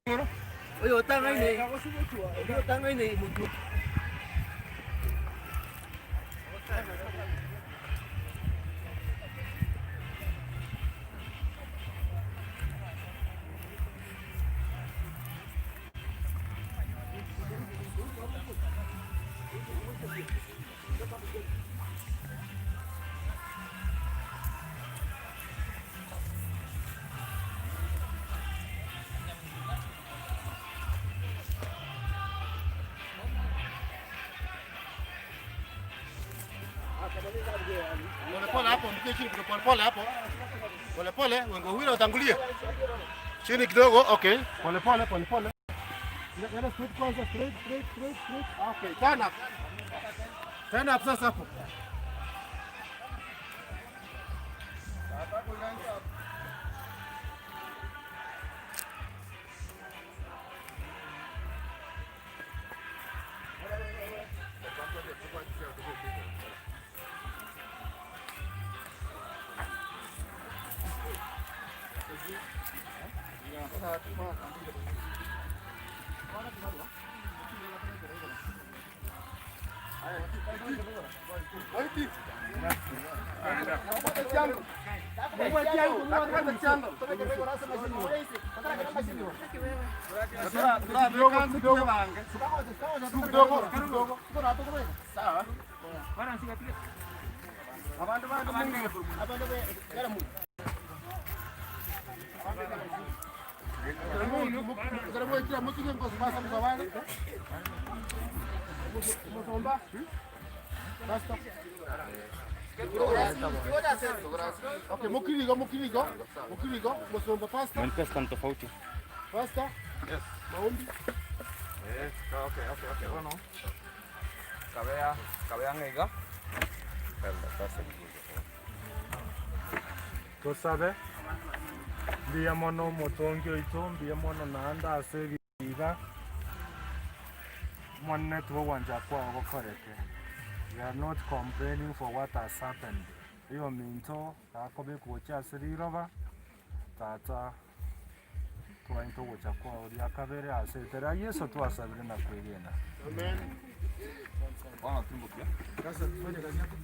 Oyo tangaine mutu. Pole hapo, mkie chini pole pole hapo. Pole pole, wengo wili watangulie. Chini kidogo, okay. Pole pole, pole pole. Nenda straight kwanza, straight, straight, straight, straight. Okay, turn up. Turn up sasa hapo. Okay, mukirigo, mukirigo, mukirigo, musomba pasta. Manifesta tofauti. Pasta? Yes. Maombi. Okay, okay, okay. Bueno. Kabea, kabea ngeiga. Tosabe mbuya mono omotongi oito, mbuya mono naende ase ebiga monene togwancha kwao gokoreke. We are not complaining for what has happened. Iyo minto gakobekwa gochia ase riroba, tata twainte ogocha kwao ria kabere ase etera Yeso twasabire na kwegena. Amen. Bwana tumbukia. Sasa tufanye kazi yako.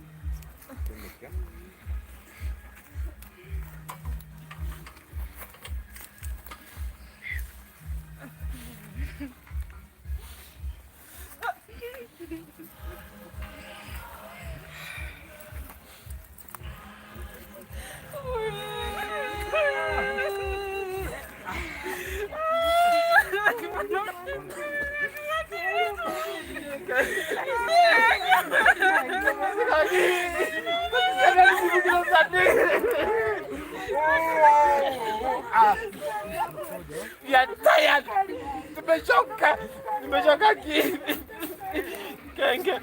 Tumbukia. We are tired. Tumechoka. Tumechoka kenge.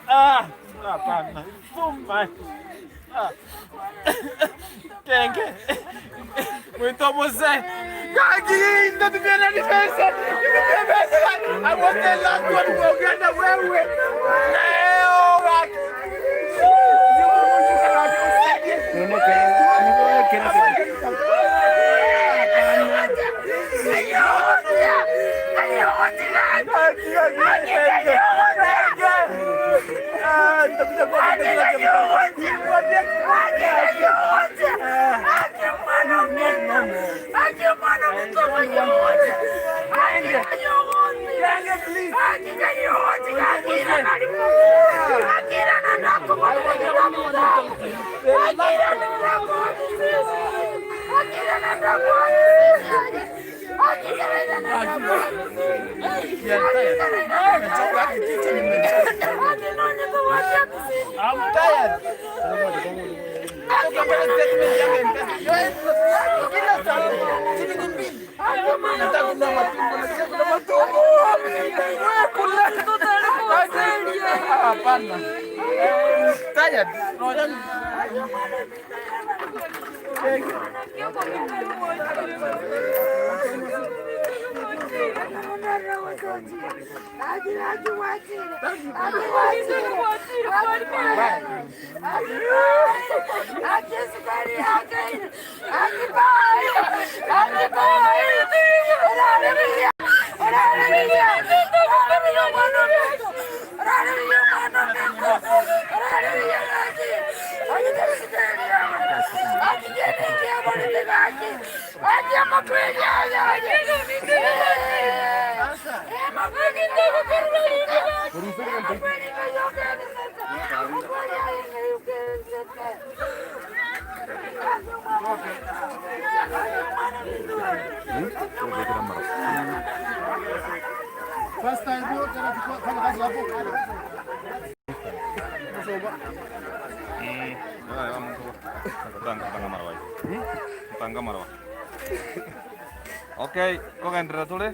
Ah, hapana. Fuma. Ah. Kenge. Muito mzee. Kaki, ndo tumeona ni pesa. Ni pesa. I want the last one kuongea na wewe. Leo waki. I'm tired. Hapana. Tired. Okay, kogenderera tore.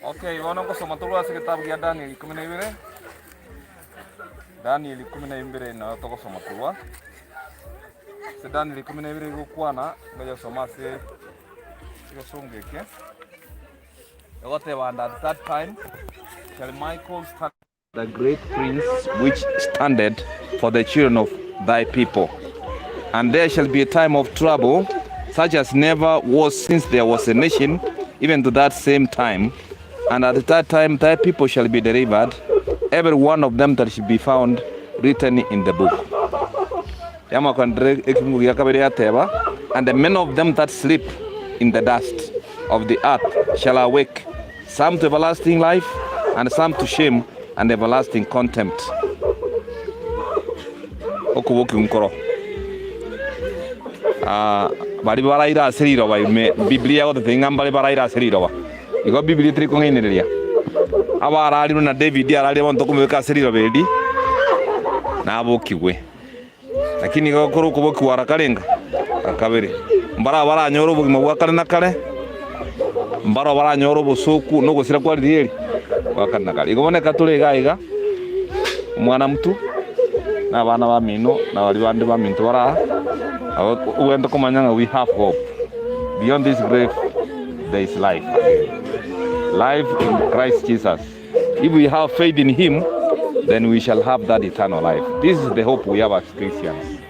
Okay, bono ngosoma torwa ase getabu gia Daniel 12. Daniel 12 nayo togosoma torwa. Ase Daniel 12 gokwana ngayosoma ase egosongo eke. Egoteba, and at that time shall Michael stand, the great prince which standeth for the children of thy people. And there shall be a time of trouble, such as never was since there was a nation, even to that same time. And at that time thy people shall be delivered, every one of them that shall be found written in the book. And the men of them that sleep in the dust of the earth shall awake, some to everlasting life, and some to shame and everlasting contempt. Okuboki nkoro. Bari baraira ase riroba ime Biblia gotete ng'a mbare baraira ase riroba. Igo Biblia teri kong'ainereria. Abararirwe na David ararire bonto komobeka ase riroba eri nabokigwe. Lakini igo kore okobokigwa ara karenga akabere. Mbara baranyora obogima bwa kare na kare, mbara baranyora obosoku na ogosira kwa riria eri bwa kare na kare. Igo bono eka tore iga iga omwana mtu na abana ba mino na bari bande ba minto bara ugenda kumanya nga we have hope. Beyond this grave there is life. Life in Christ Jesus. If we have faith in him, then we shall have that eternal life. This is the hope we have as Christians.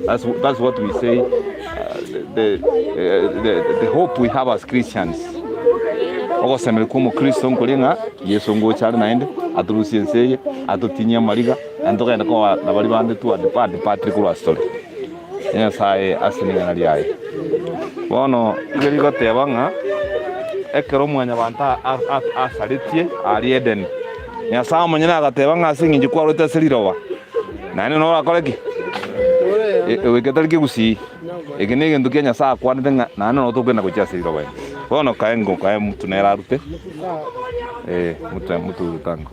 That's what we say. The hope we have as Christians. Ogosemere kwa omokristo nkori ng'a Yesu ngocha are naende aturusie ense eye atutinyie amariga naende togenda koba nabari bande twadepatire korwa ase tore. Nyasaye ase ring'ana riaye. Bono iga rigoteba ng'a ekero omwanyabanto asaretie aria Eden. Nyasaye omonyene agateba ng'a ase eng'encho kwarwete ase riroba naende norakore ki? Eke tari kegusii. Eke na egento kia Nyasaye akwanete ng'a naende no tokogenda gochia ase riroba eri. Bono kae ngo kae mutu nere arute mutu mutu rutango.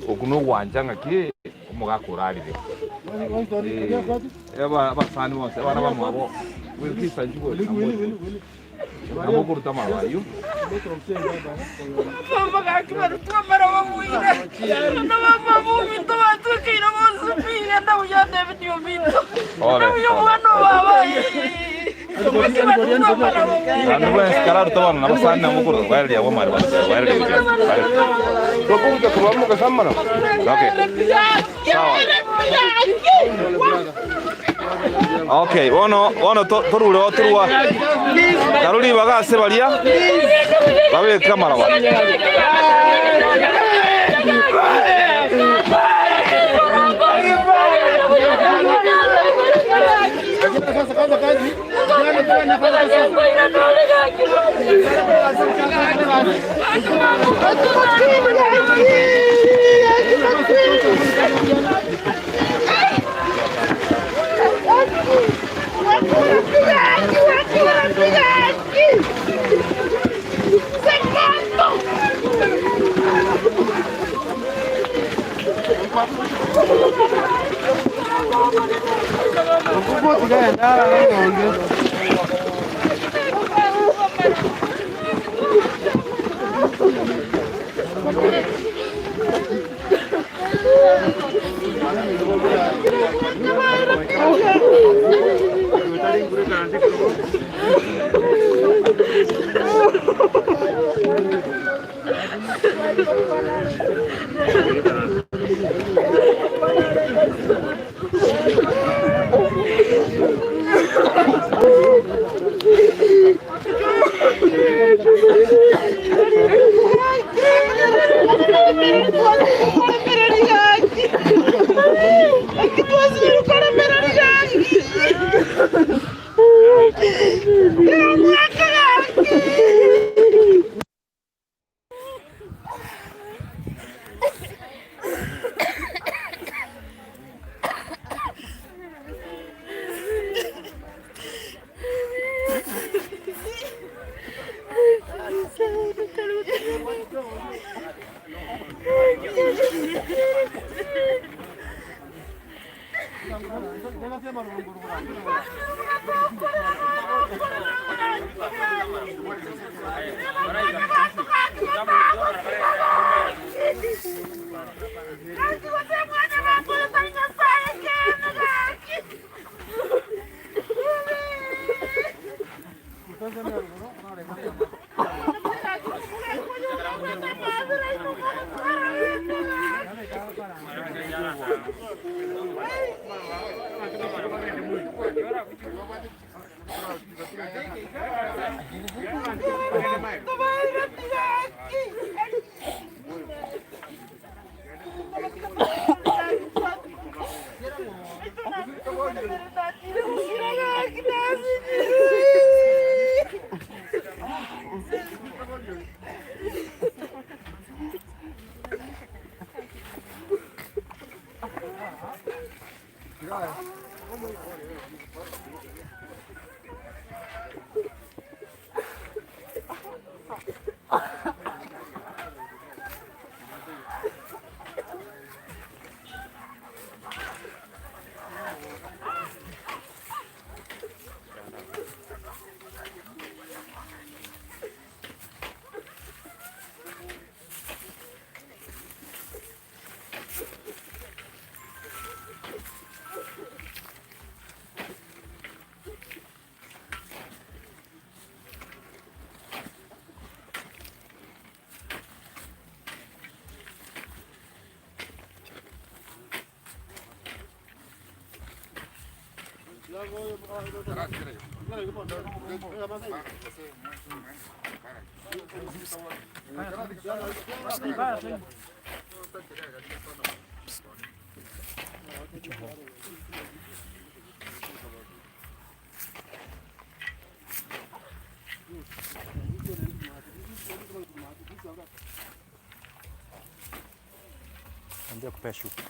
Oku nogwancha ng'aki omogaka orarire. Abasani bonsi abana bamwabo namokoruta amabayu. Okay, bono bono torure oturwa karuri bagase baria babeka amaraba. Ambia kupea shuka.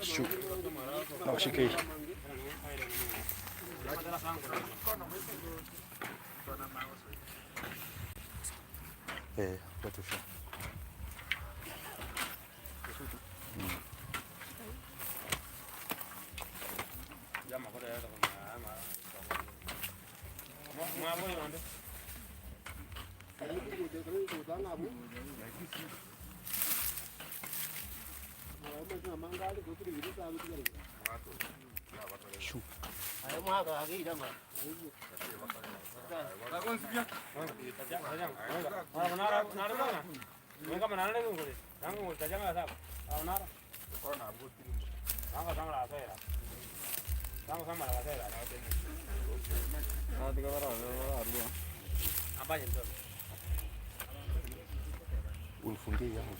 Shuka. Na ushike hii. Watu shuka. Unifungie yangu.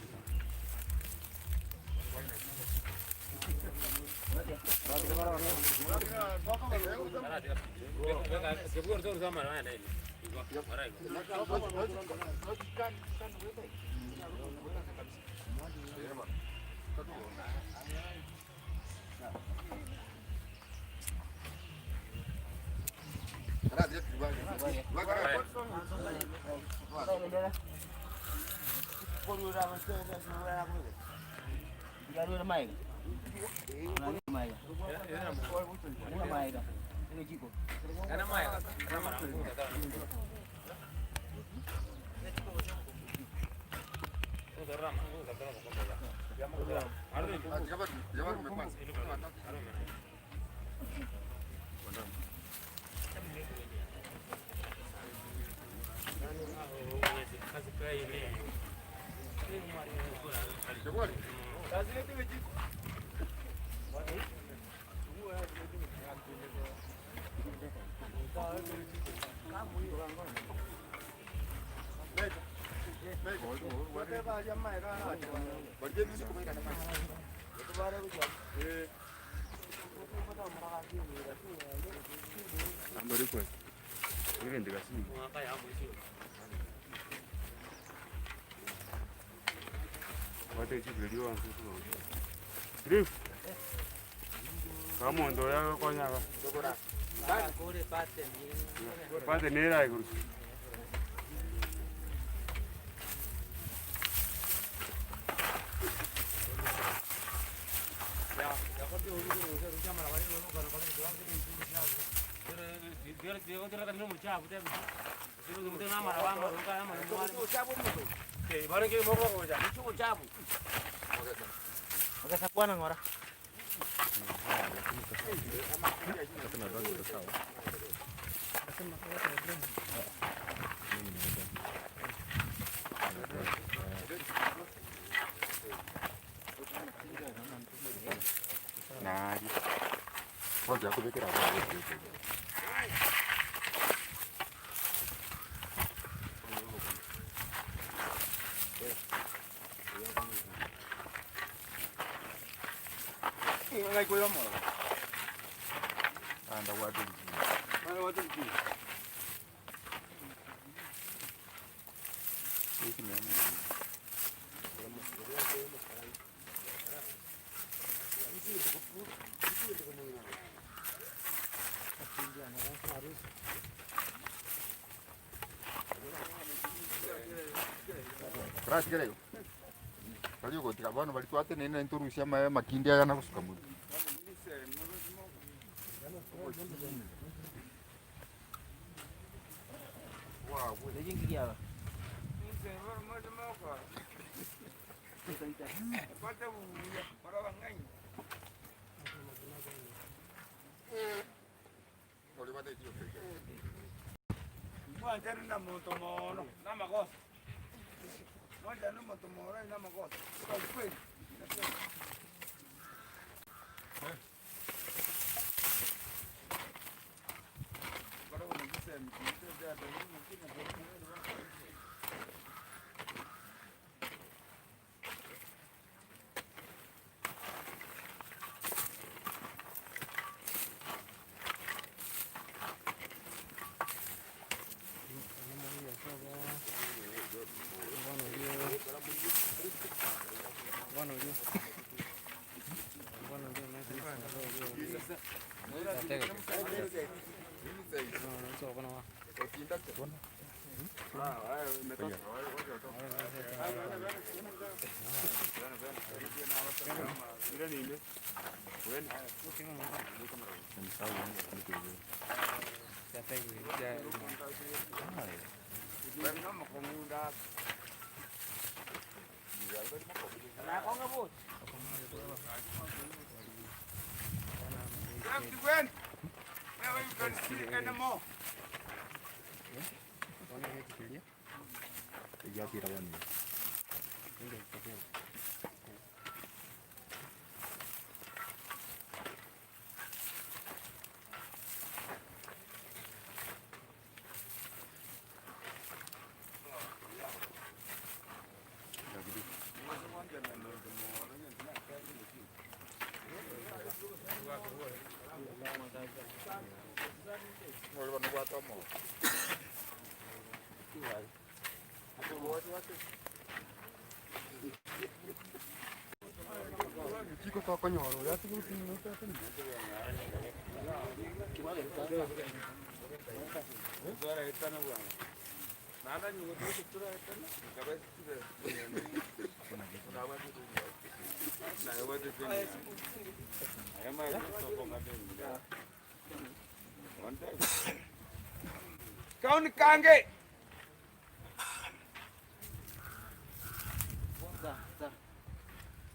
Kauni kange.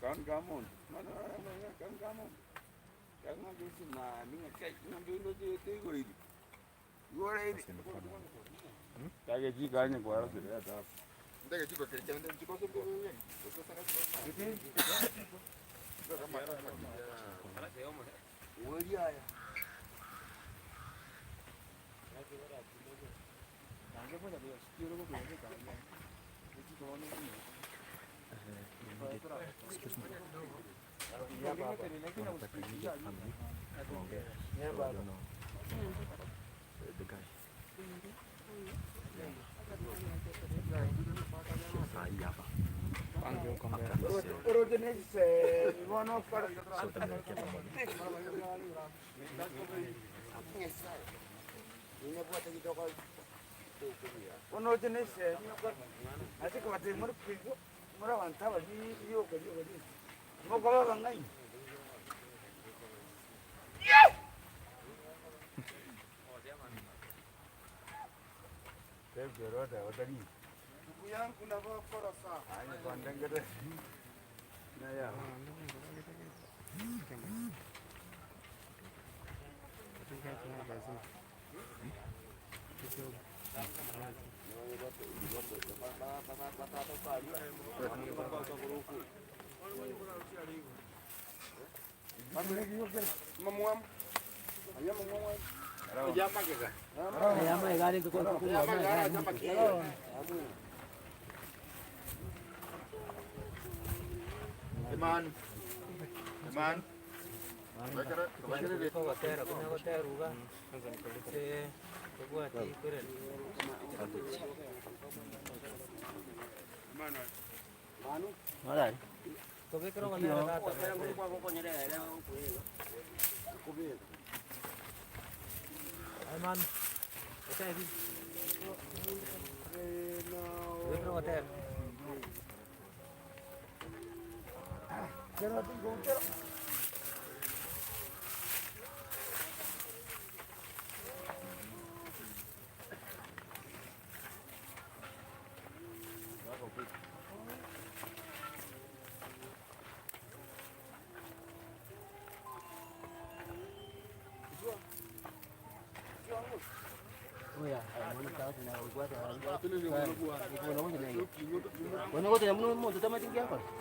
Kauni kamon. Kauni kamon. Excuse me. The guy.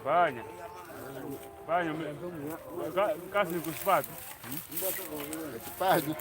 Fanya. Fanya. Kazi ni kusipata. Kipaji.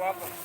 Karro.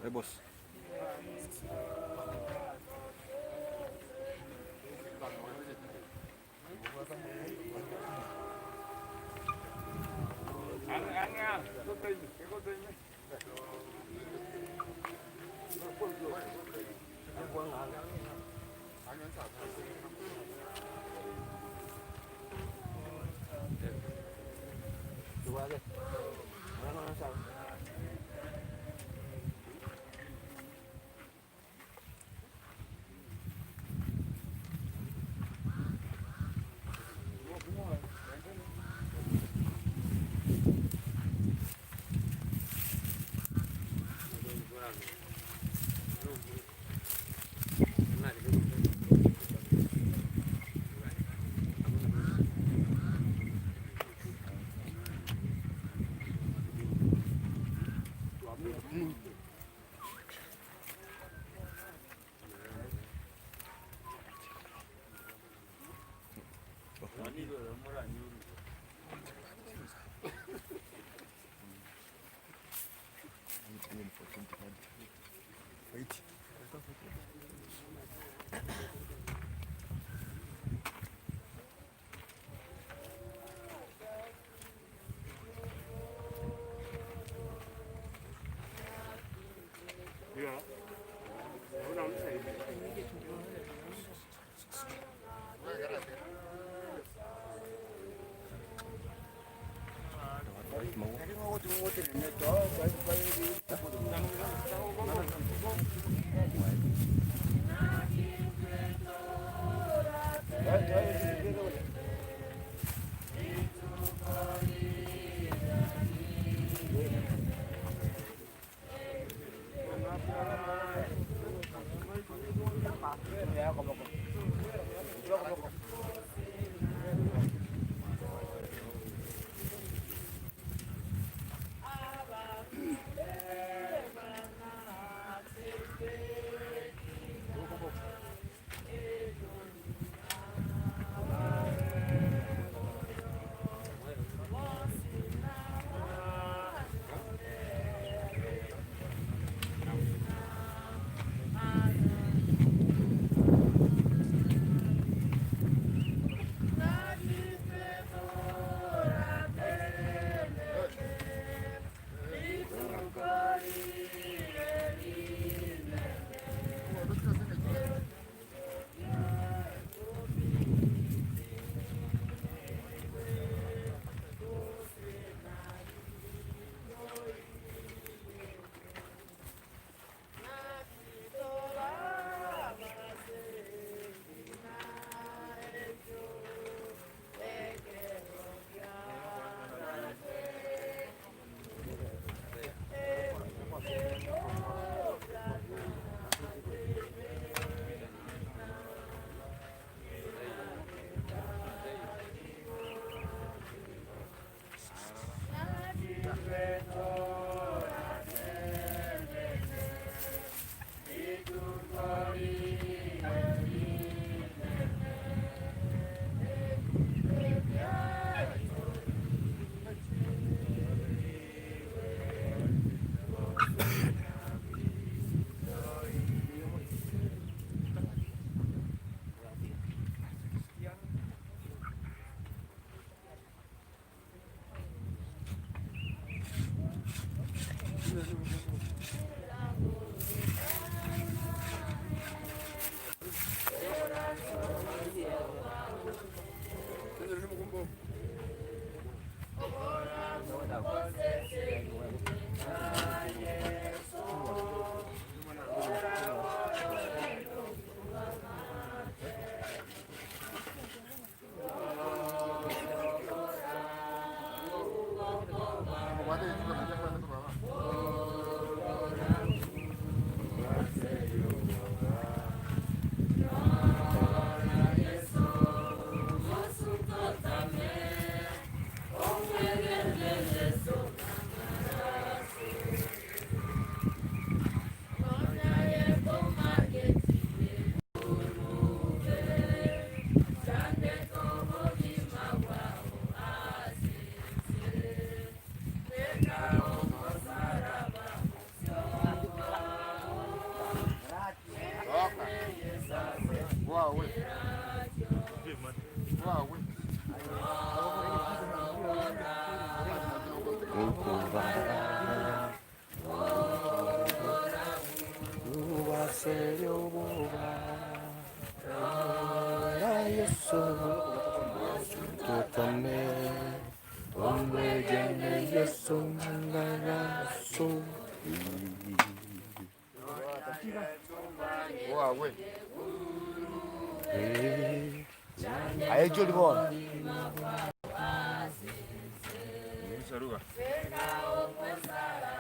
Hey, boss.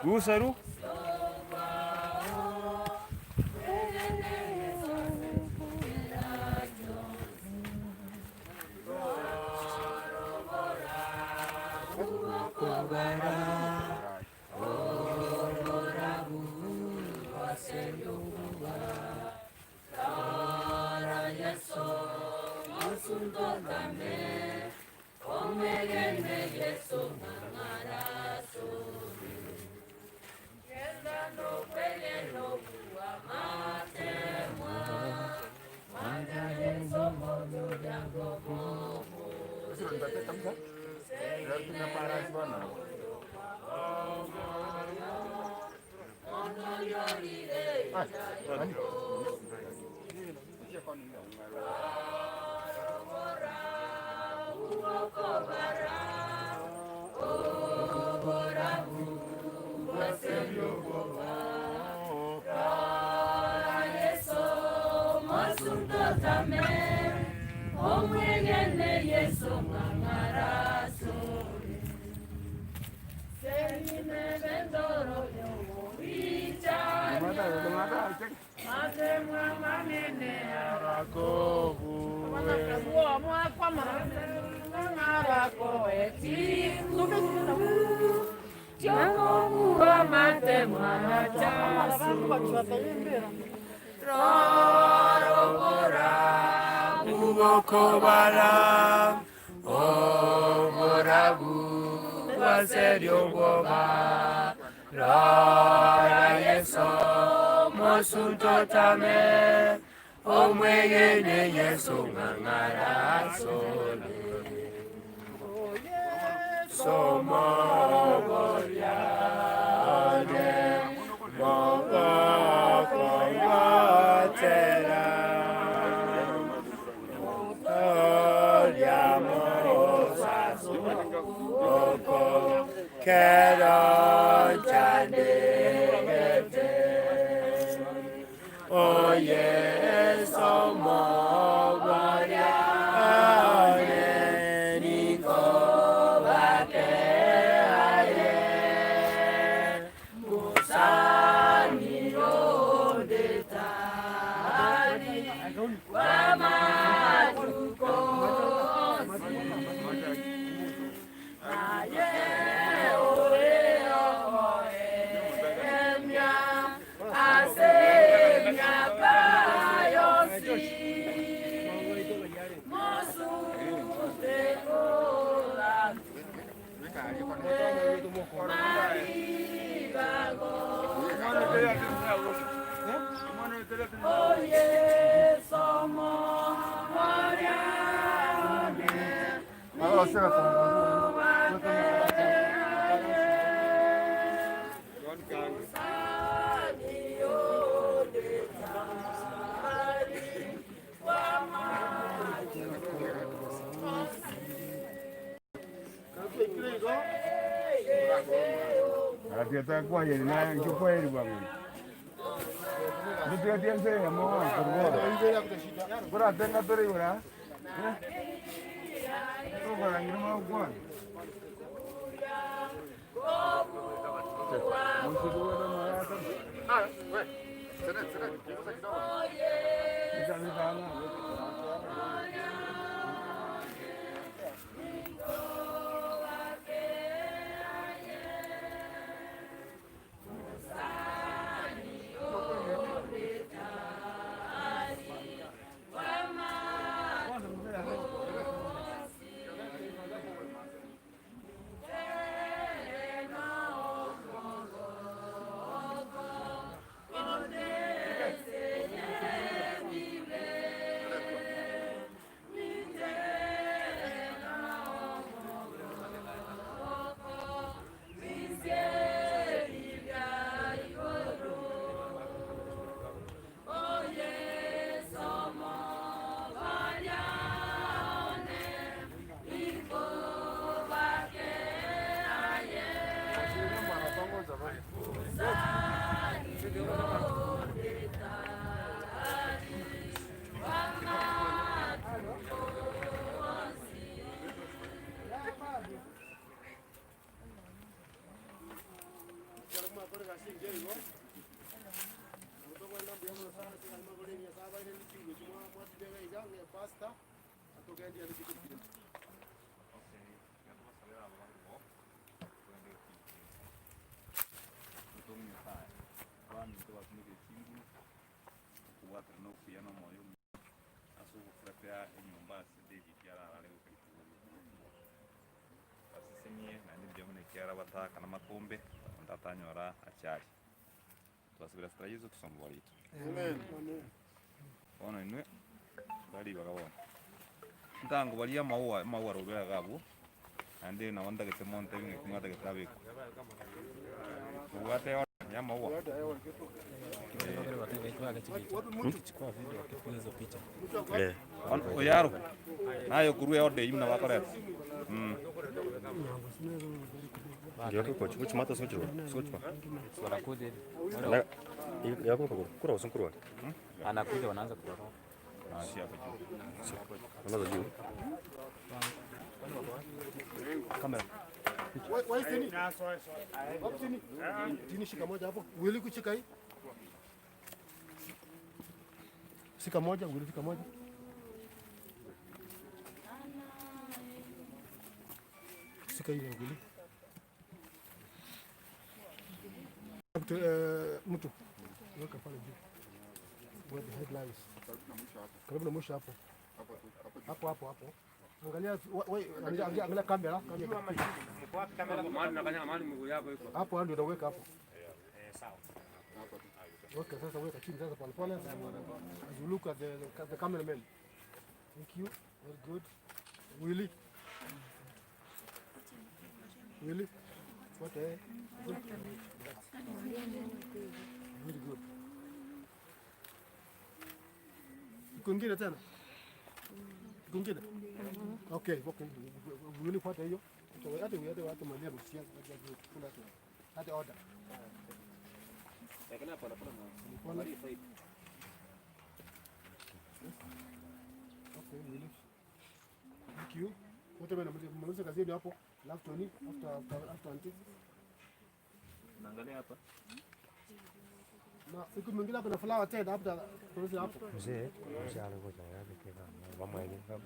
Gusaru. Bataka na makombe ndatanyora achari twasubira stra Yesu tusomba walitu. Amen. Bono inwe bali bagabona ntango balia maua maua robera gabo ande na wanda gete monte binge kungata getabe kuwate ya maua oyaro nayo kurue ode imna bakoreta. Anakuja wanaanza kutoroka. Kamera. Tini shika moja hapo. Wili kushika hii. Shika moja, wili shika moja. Shika hii wili. Mtu weka pale juu. Where the headlines. Karibu na mwisho hapo. Hapo hapo hapo. Angalia wewe, angalia kamera, kamera. Hapo ndio unaweka hapo. Sawa. Weka sasa, weka chini sasa pole pole. As you look at the cameraman. Thank you. Very good. Willy. Willy. What eh? Very good. Kwingine tena? Kwingine? Okay, okay. Willy fuata hiyo. Hata hata watu mwenyewe msia kuna hata order. Pole. Okay, Willy. Thank you. Wote mmemaliza kazi yenu hapo. Love Tony after after after auntie. Naangalia hapa. Na siku mwingine kuna flower tena hapo polisi hapo. Mzee, mzee alikuja yake kwa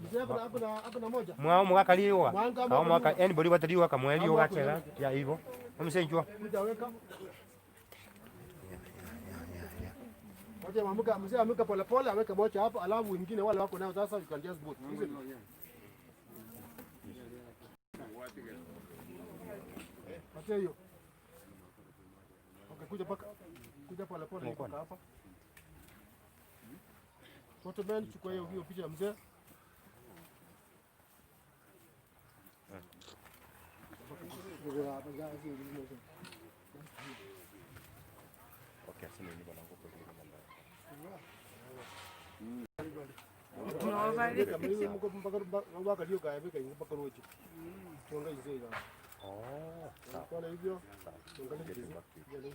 Mzee hapo hapo hapo na moja. Mwao mwakaliwa. Mwanga Kama mwaka anybody wataliwa kamwelio gachela ya hivyo. Msenjwa. Hujaweka. Moja mamuka mzee amuka pole pole aweke moja hapo alafu wengine wale wako nao sasa you can just boot. Isn't it? Patia hiyo. Okay, kuja paka. Kuja pole pole mpaka hapa. Photo ben, chukua hiyo hiyo picha ya mzee. Okay, sasa ni bwana ngoko Mpaka mpaka mpaka Oh, sawa. Pole hivyo. Tuangalie vizuri.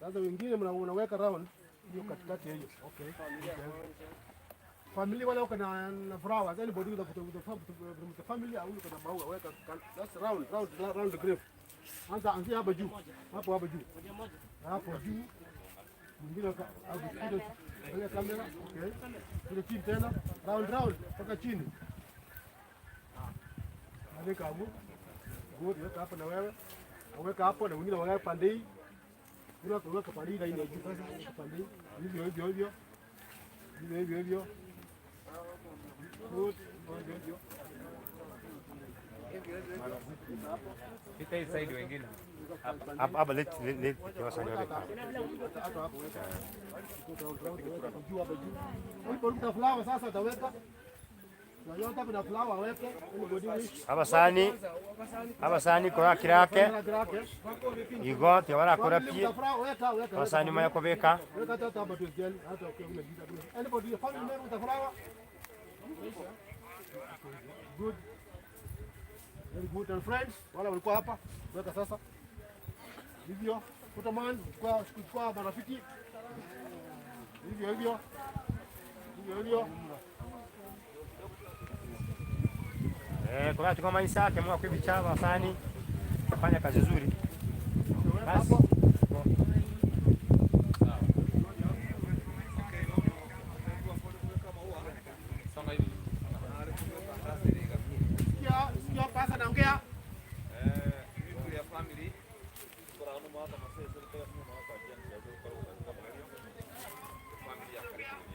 Sasa wengine unaweka round hiyo katikati ya hiyo. Okay. Family wale wako na flowers, anybody with the family au uko na maua weka, that's round round round the grave. Anza anzia hapa juu. Hapo hapo juu. Hapo juu. Mwingine au ile kamera. Okay. Kule chini tena round round mpaka chini. Andika hapo. Good, weka hapo na wewe. Weka hapo na wengine waweka pande hii. Wengine waweka pande hii na ile juu sasa weka pande hii. Hivyo hivyo hivyo. Hivyo hivyo hivyo. Good. Hivyo hivyo. Pita hii side wengine. Hapa hapa let let let wasanii waweke. Hata hapo weka. Round round weka juu hapa juu. Ulipo kuna flower sasa ataweka. Na yote kuna flower aweke. Anybody wish? Abasani abasani kora kirake igo tibarakora pi Weka weka. abasani maya kobeka Weka hata hapa tu gel hata ukiwa unajiza. Anybody family member with a flower? Good. Very good. And friends, wale walikuwa hapa, weka sasa. Hivyo, Putaman, chukua chukua marafiki. Hivyo hivyo. Hivyo hivyo. Kora tuko maisha kemwa kwibicha abasani fanya kazi nzuri. Basi. Songa hivi. Sikia, sikia pasa naongea. Vitu ya family kora no mwaka masese tega no mwaka jana ya kwa kwa kwa family ya karibu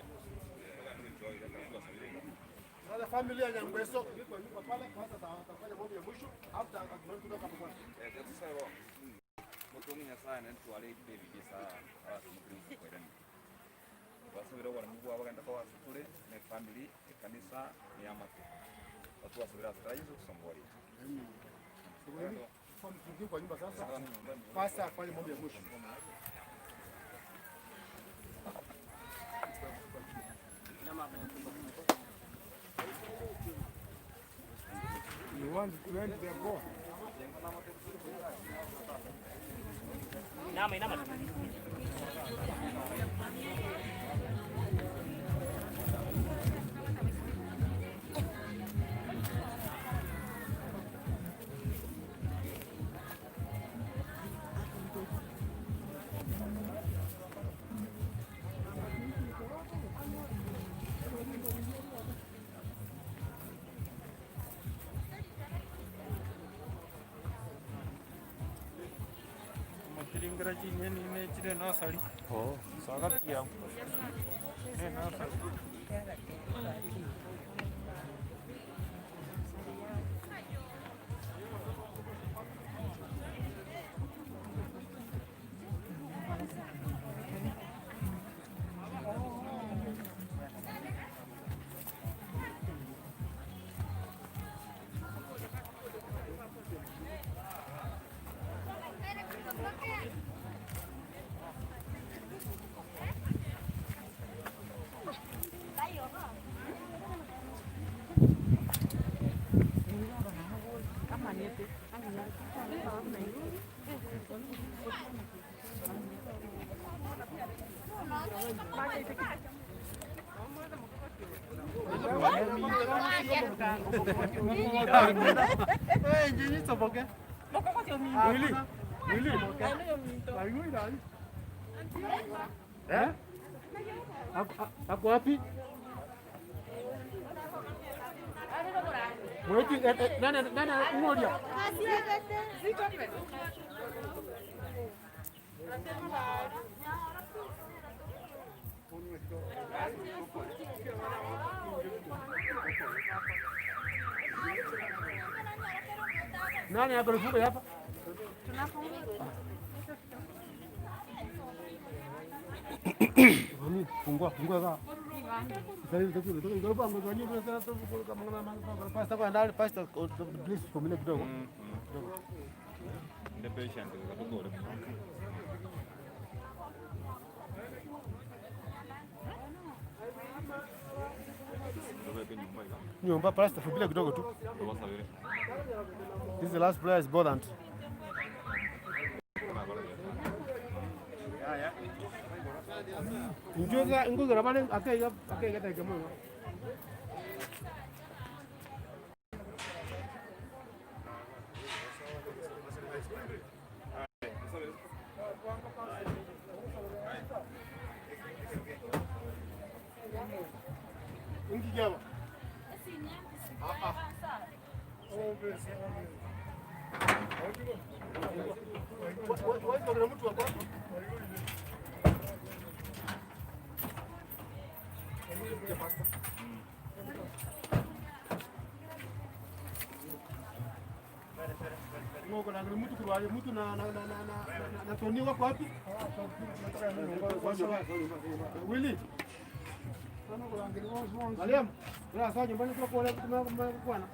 Sasa familia ya Nyangweso yuko yuko pale kwanza atafanya mambo ya mwisho after kutoka hapo kwanza. Mutungi Nyasaye nentware baby sa abasumukiri kwerani basubira obwaramu bwabo bagenda kobasukure ne family ekanisa neyamate batwasubira asira Yesu kusomboria. Tuingie kwa nyumba sasa. Pasa afanye mambo ya mwisho. Inama, inama. Matiringira chinyeni nechire nursery. Oh. Sagatia. Ne nursery. Eh? Ako wapi? Mweti nani nani ngoja. Nani hapa alifunga hapa? Nani fungua fungua sasa. Sasa hivi sasa ndio ndio ndio sasa kama pasta kwa ndani pasta please familia kidogo. Ndi patient katugore. Nyumba pastor fubile kidogo tu. This is the last prayer is important. Njoza nguzora bale akaiga akaiga dakika moja. Ingigaba. Mtu wako mtu na na na na na Tony wako wapi? Willy. Mariam, sasa nyumbani kwa kwa kwa na.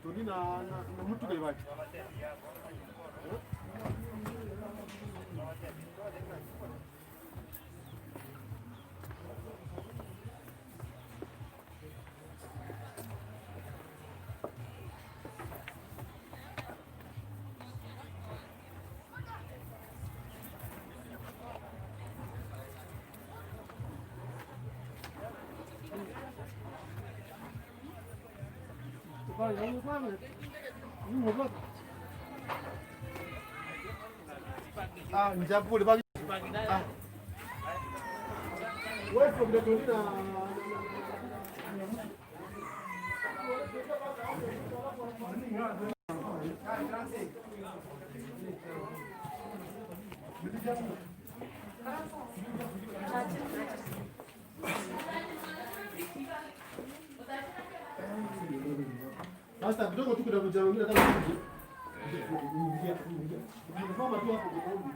Tony na na mtu kaibachi. Ah, njakule bagi. Ah. Wewe ndio na Sasa kidogo tu kuna mjana mwingine kama hivi. Ingia ingia. Ukisoma tu hapo kwa maombi.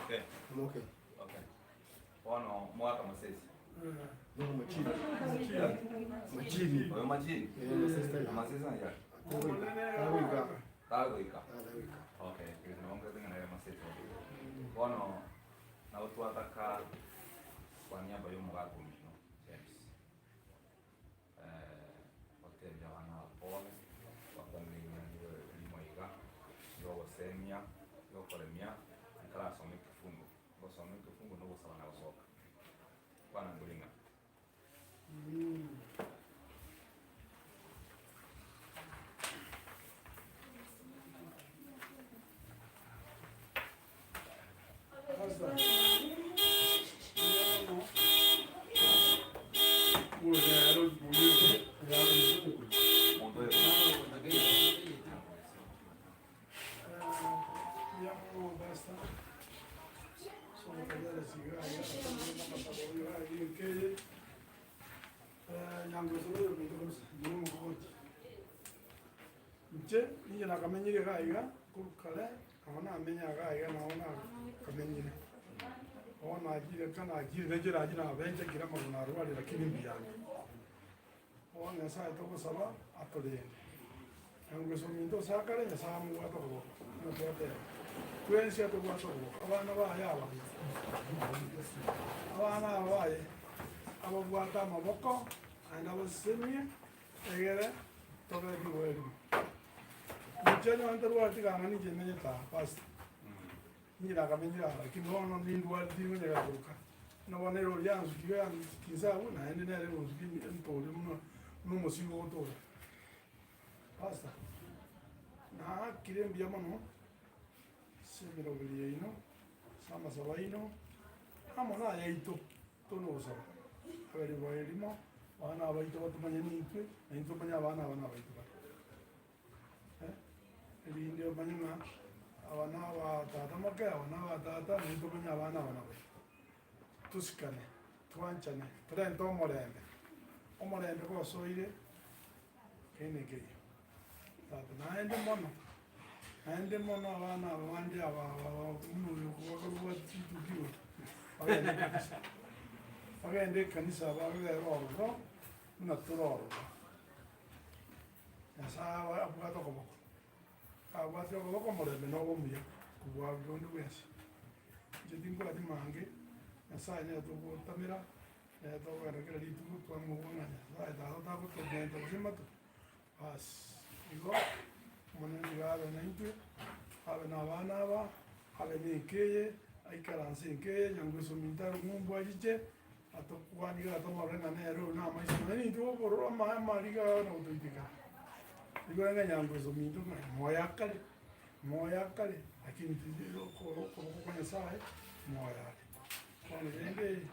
Okay. I'm okay. Okay. Bono mwaka masesi. No machini. Machini. Oyo machini. Eh, masesi tena. Masesi na ya. Tawika. Tawika. Tawika. Okay, ndio ngene na masesi. Bono na watu wataka Kwa niaba y'omogaka omino James, gotebia abana aba pole, bakwanire ring'ana rimo iga, riogosemia, riokoremia, ntarasoma ekefungo, ngosoma ekefungo na ogosaba na gosoka. Kwana nkore ng'a. Omonto oyo Inche ninche nakamenyire iga iga korwa kare, nabo namenya iga iga nabo nakamenyire. Bono nachire ka nachire na inche nachire nabenchekire amagoro narwarire lakini mbuya ande. Bono Nyasaye togosaba atorende. Nyangusu ominto ase akare Nyasaye amobwate okoboko, buna twateba. Twensi atobwate okoboko, abana baye aba, abana aba baye ababwate amaboko naende abasesemie, egere tobe rigoa erimo. Inche nonye ntarwareti kanga ninche menyete aa pastor, inche nakamenyire aa lakini bono nindwareti tingonyara koruka. Buna bono erori yansukirie yansukia inse abwo naende nere egonsukia entore buna buna omosigo ogotora. Pastor, naakire mbuya mono ase emeroberi yaino, ase amasabo aino, amo nayaito tore nogosaba, abe riboa erimo, abana abaito batomanye nintwe, na intwe tomanye abana aba nabaito bare. Eh, erinde omanye ng'a aba naba tata moke, aba naba tata, naintwe tomanye abana aba nabaito. Tosikane, twanchane, torente omorembe, omorembe gosoire. Kende nkeiyo. Tata, naende mono, naende mono abana aba bande aba aba aba buna oyo bakorwa chituki oyo, bagende ekanisa. Bagende ekanisa babere ororo, buna tore ororo. Nyasaye abe abwate okoboko, kabwatire okoboko omorembe nobe omuya kobua onde bwensi. Inche timbwati mange, Nyasaye nere togotamera. Nere tokogenda kera rituko twamobua ng'a Nyasae Tata tagotomenta gose matuko. Baas, igo Omonene nigo abe naintwe, abe nabana aba, abe nenka eye, aikaranse enka eye, nyangweso ominto are ng'umbu achiche, atokwanie iga atomorore ng'a nere oyo namaiso nonye nintwe obororo ama amariga aya na gotoitekera. Igo rende nyangweso ominto ng'a moyo akare, moyo akare, lakini tindi okoboko kwa Nyasaye, moyo are. Bono rende.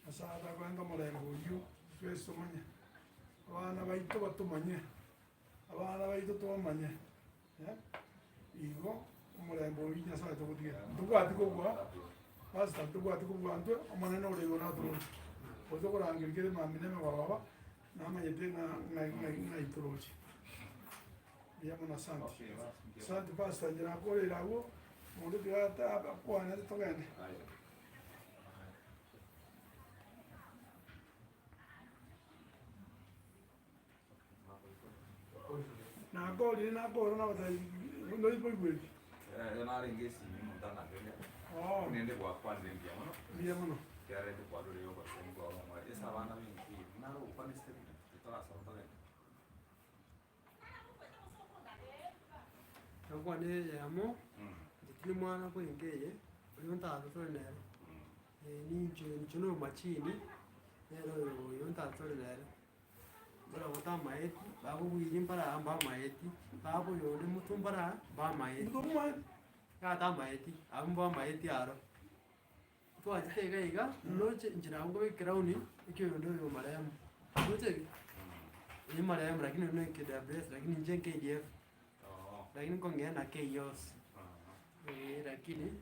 Nyasae atakorente omorembe oyio twensi tomanye, abana baito batomanye, abana baito tobamanye, eh, igo omorembe oyio Nyasae togotigera. Ntobwati kobua, pastor, ntobwati kobua intwe, Omonene ore igoro natoroche. Gose tokorangeria kere mambia na emegoroba, namanyete ng'a ng'ai ng'ai ng'ai toroche. Mbuya mono asante. Asante pastor, inche nakoreire abwo, omonto tiga akwane togende. Nakorire nakora nabatebia ndoiboigweti. Ere narenge esimi omonto ananderia Oh. buna ende gwakwanire mbuya mono Mbuya mono. ekiagera ende kwarure obochenu bwao omware ase abana b'enka eye buna naro ogokwana esitatement totarasaba togende. Nakwane eyemo, inche tindi mwana bw'enka eye, oyo ntata tore nere. Ninche inche na omachini, nere oyo oyo ntata tore nere. Barabwo tamaeti, bagobwiri mbara aa mbamaeti, baba oyonde motwe mbara aa mbamaeti. Iga tamaeti, abwo mbamaeti aro. Twachete iga iga, ndoche inche nabo nkobeka ecrown, ekio oyonde oyo marehemu. Ndoche ki? Oyio marehemu lakini oyio ne KWS lakini inche KDF. Lakini nkong'ea na KOS. Eh lakini,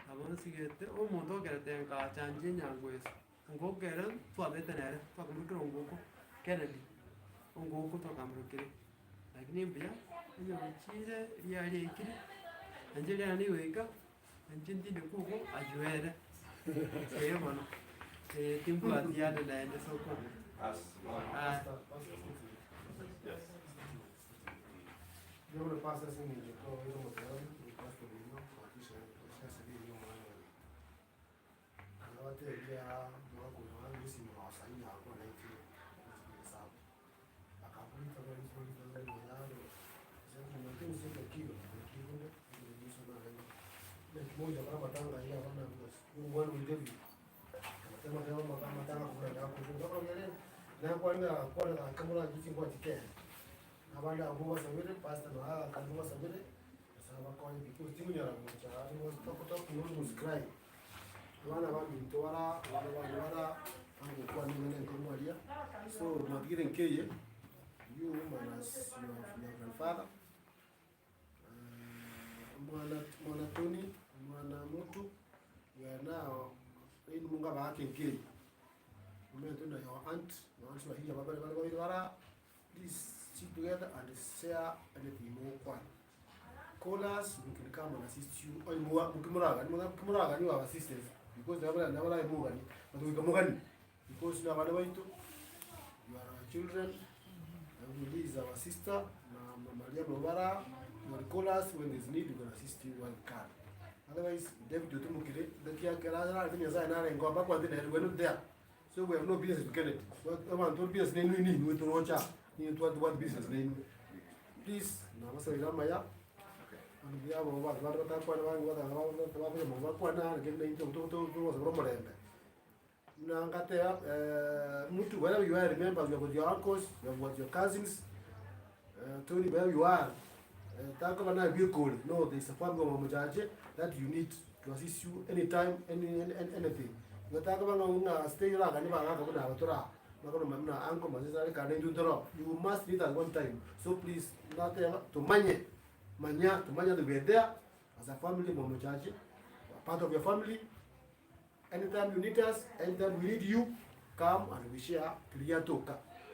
nabo nsigete, omonto okerete nkacha inche enyangweso, ngokere twabete nere, twakamorokire ongoko, Kennedy, ongoko twakamorokire. Lakini mbuya, onye gochiire riaye riaikire, nainche riane rigoika. Inche ntinde kobua ayio ere, ee bono, ee timbwati yande naende ase okobua. Aya. Moja kama matanga ya bana one with David. Kama kama matanga kuna na kufunga kwa ngere na kwa nga kwa na kamura jiti kwa tike. Abanda abo basabire pastor na kanzu basabire saba kwa because timu nyara moja mo tokota kuno muscry. Wana ba minto wala wana ba wala ango kwa ni ngene kwa mwalia. So mwagire nkeye you minus your grandfather. Mwana Tony, mwana Mutu, we are now in Munga Bahati Nkei. Your aunt, your aunts were here, please sit together and share anything more. Call us, we can come and assist you. Or you have assistance because but we can because you are our children. Willie is our sister, Maria Novara. You will call us when there's need, we can assist you when we can. Otherwise, David Otumukire, the Kia Kerala, we're not there. So we have no business to get it. What business name we need, we to watch out. What business name? Please, Namasa Ramaya. And we have over wherever you are, remember you have got your uncles, you have got your cousins, Tony, wherever you are. No, there's a family that you need to assist you anytime, anything. You must need at one time. So please, not to manye, manya, to manya to be there as a family, part of your family. Anytime you need us, anytime we need you, come and we share clear talk.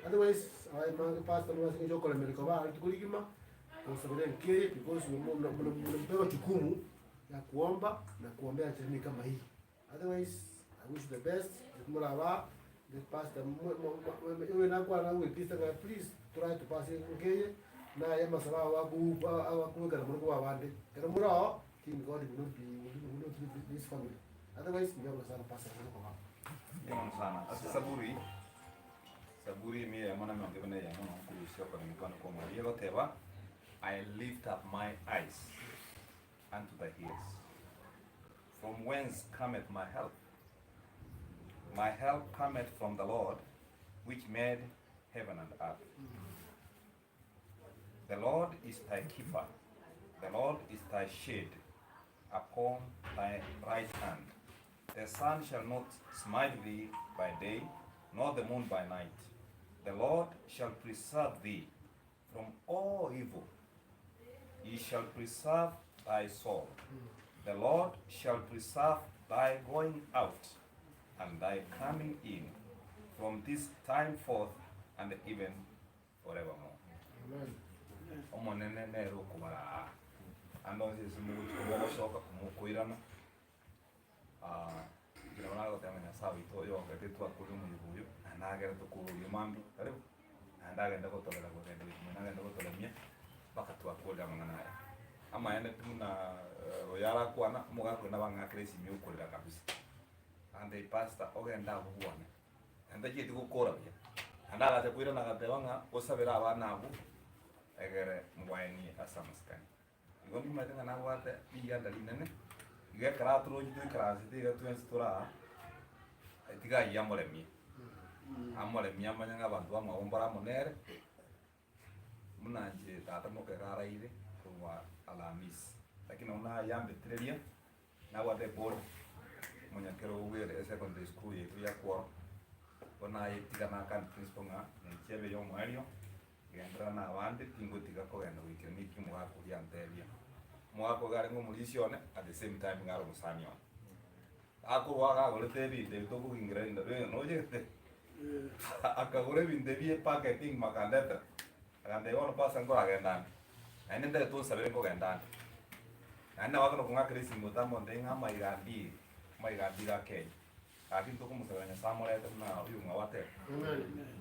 Otherwise, I am pastor because mmepewa jukumu ya kuomba na kuombea jamii kama hii. Otherwise, I wish you the best. The pastor iwe na kwa na we please try to pass ngeye na ya masaba wa ku kana mungu wa bande. Kana murao team God will not be will not leave this family. Otherwise, we have sana pastor kwa. Ndio sana. Asa saburi saburi mimi ya mwana mwange ya mwana kuruhusiwa kwa mikono kwa Maria goteba. I lift up my eyes unto the hills. From whence cometh my help? My help cometh from the Lord, which made heaven and earth. The Lord is thy keeper. The Lord is thy shade upon thy right hand. The sun shall not smite thee by day, nor the moon by night. The Lord shall preserve thee from all evil. He shall preserve thy soul. The Lord shall preserve thy going out and thy coming in from this time forth and even forevermore. Amen. Omonene nero kubara. Ando sisi mukuirana. Kila gotema sabi to yo ngete twakuri muyibuyo anagera tukuruyo mambi karibu andagenda gotolera gotenda nagenda gotolemia baka twakurira mangana aya ama ene tuna oyara kwana mugakona bangakire simi ukurira kabisa ande pastor ogenda buwana ande jiti gukora bya andaga te kwira na gateba nga osabera abana abu egere mwaeni asamaskani ngo ndima tenga na wate biyanda linene igekara turonyi twikara tiga twensi tura tiga yamoremie amoremie amanya abantu bamwaombora monere munanje tata mokegaraire kurwa Alhamisi lakini ona yambetireria na wate board munyakero ugere secondary school yetu ya kworo ona yetiga na kan principal nga nchebe yo mwario gendra na abandi tingo tiga kogenda wikire niki mwakuria ntebia mwako gari ngo mulisione at the same time ngaro musanio akurwaga agorete ebinto ebi tokogingira inda nojete akagora ebinto ebie packaging makandetera akandeba ono pasa nkoragendande naende ndere tonsabere nkogendande naende nabo nokong'akera esimo tamonte ng'a amaigandi amaigandi ga Kenya lakini tokomosabera Nyasaye amorete buna oyo ng'a wateba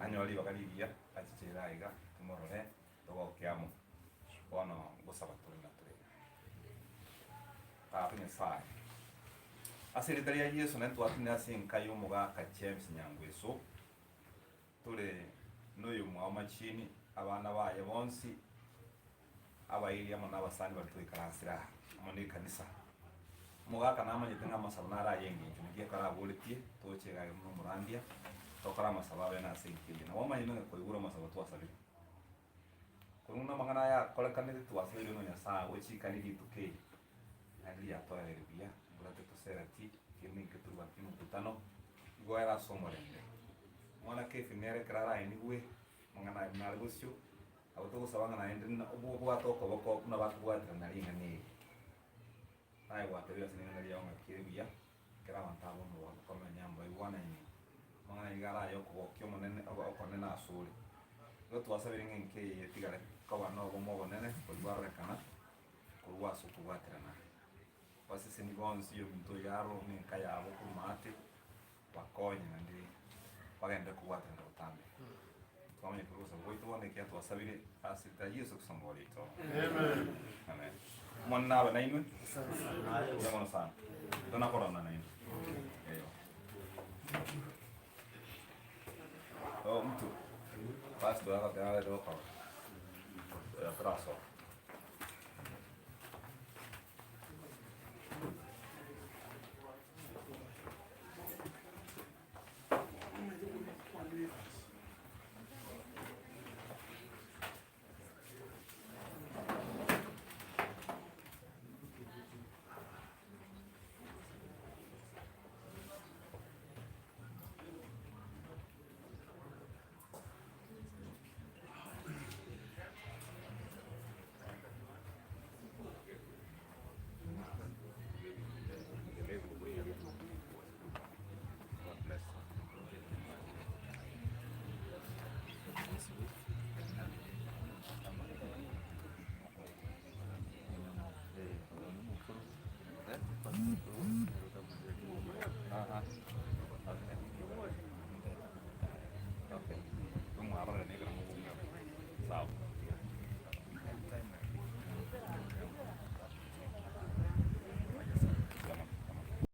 anyore ribaga rigiya achichera aiga tumorore togokiamo bono ngosaba tore na tore Tata Nyasaye ase rita ria Yesu nentwatine ase enka ya omogaka James Nyangweso tore noyo mwa machini abana baye bonsi abairi amo n'abasani bari twikaransira amo n'ekanisa Omogaka namanyete ng'a amasabo naro aye eng'encho, naki ekero aboretie, toche iga aye buna omorandia, tokore amasabo abe nase enka eye. Nabo omanyete ng'a koigure amasabo twasabire. Korwa buna amang'ana aya akorekanete twasabeire ng'a Nyasaye agochikanie rituko eri, naende riatoereire buya, mbura tetosereti, kende inke torwati mokutano, igo ere ase omorembe. Omwana Kefi nere ekero araenigwe, amang'ana aya buna are bosio, nabo togosaba ng'a naende obwate okoboko buna bakobwaterana ring'ana eri. Naye gwatebire ase ring'ana riao ng'a kere buya ekero abanto aba bono bakomenya amo baigwanaine, amang'ana iga are ay'okogokia omonene okonene asore. Igo twasabire ng'a enka eye etigare koba nobomo obonene boria bwarorekana korwa ase okobwaterana. Baseseni bonsi ominto oyo aro na enka yabo korwa maate, bakonye naende bagende kobwaterana botambe. Twamanya korwa ogosaba gwaito bono ekiagera twasabire ase erieta ria Yeso Kristo Omobori oito. Amen. Omonene abe nainwe. Mbuya mono sana. Tona kororana nainwe. Eyo. Oh, mtu. Pastor agoteba arete gokorora. Oyo tarasoka.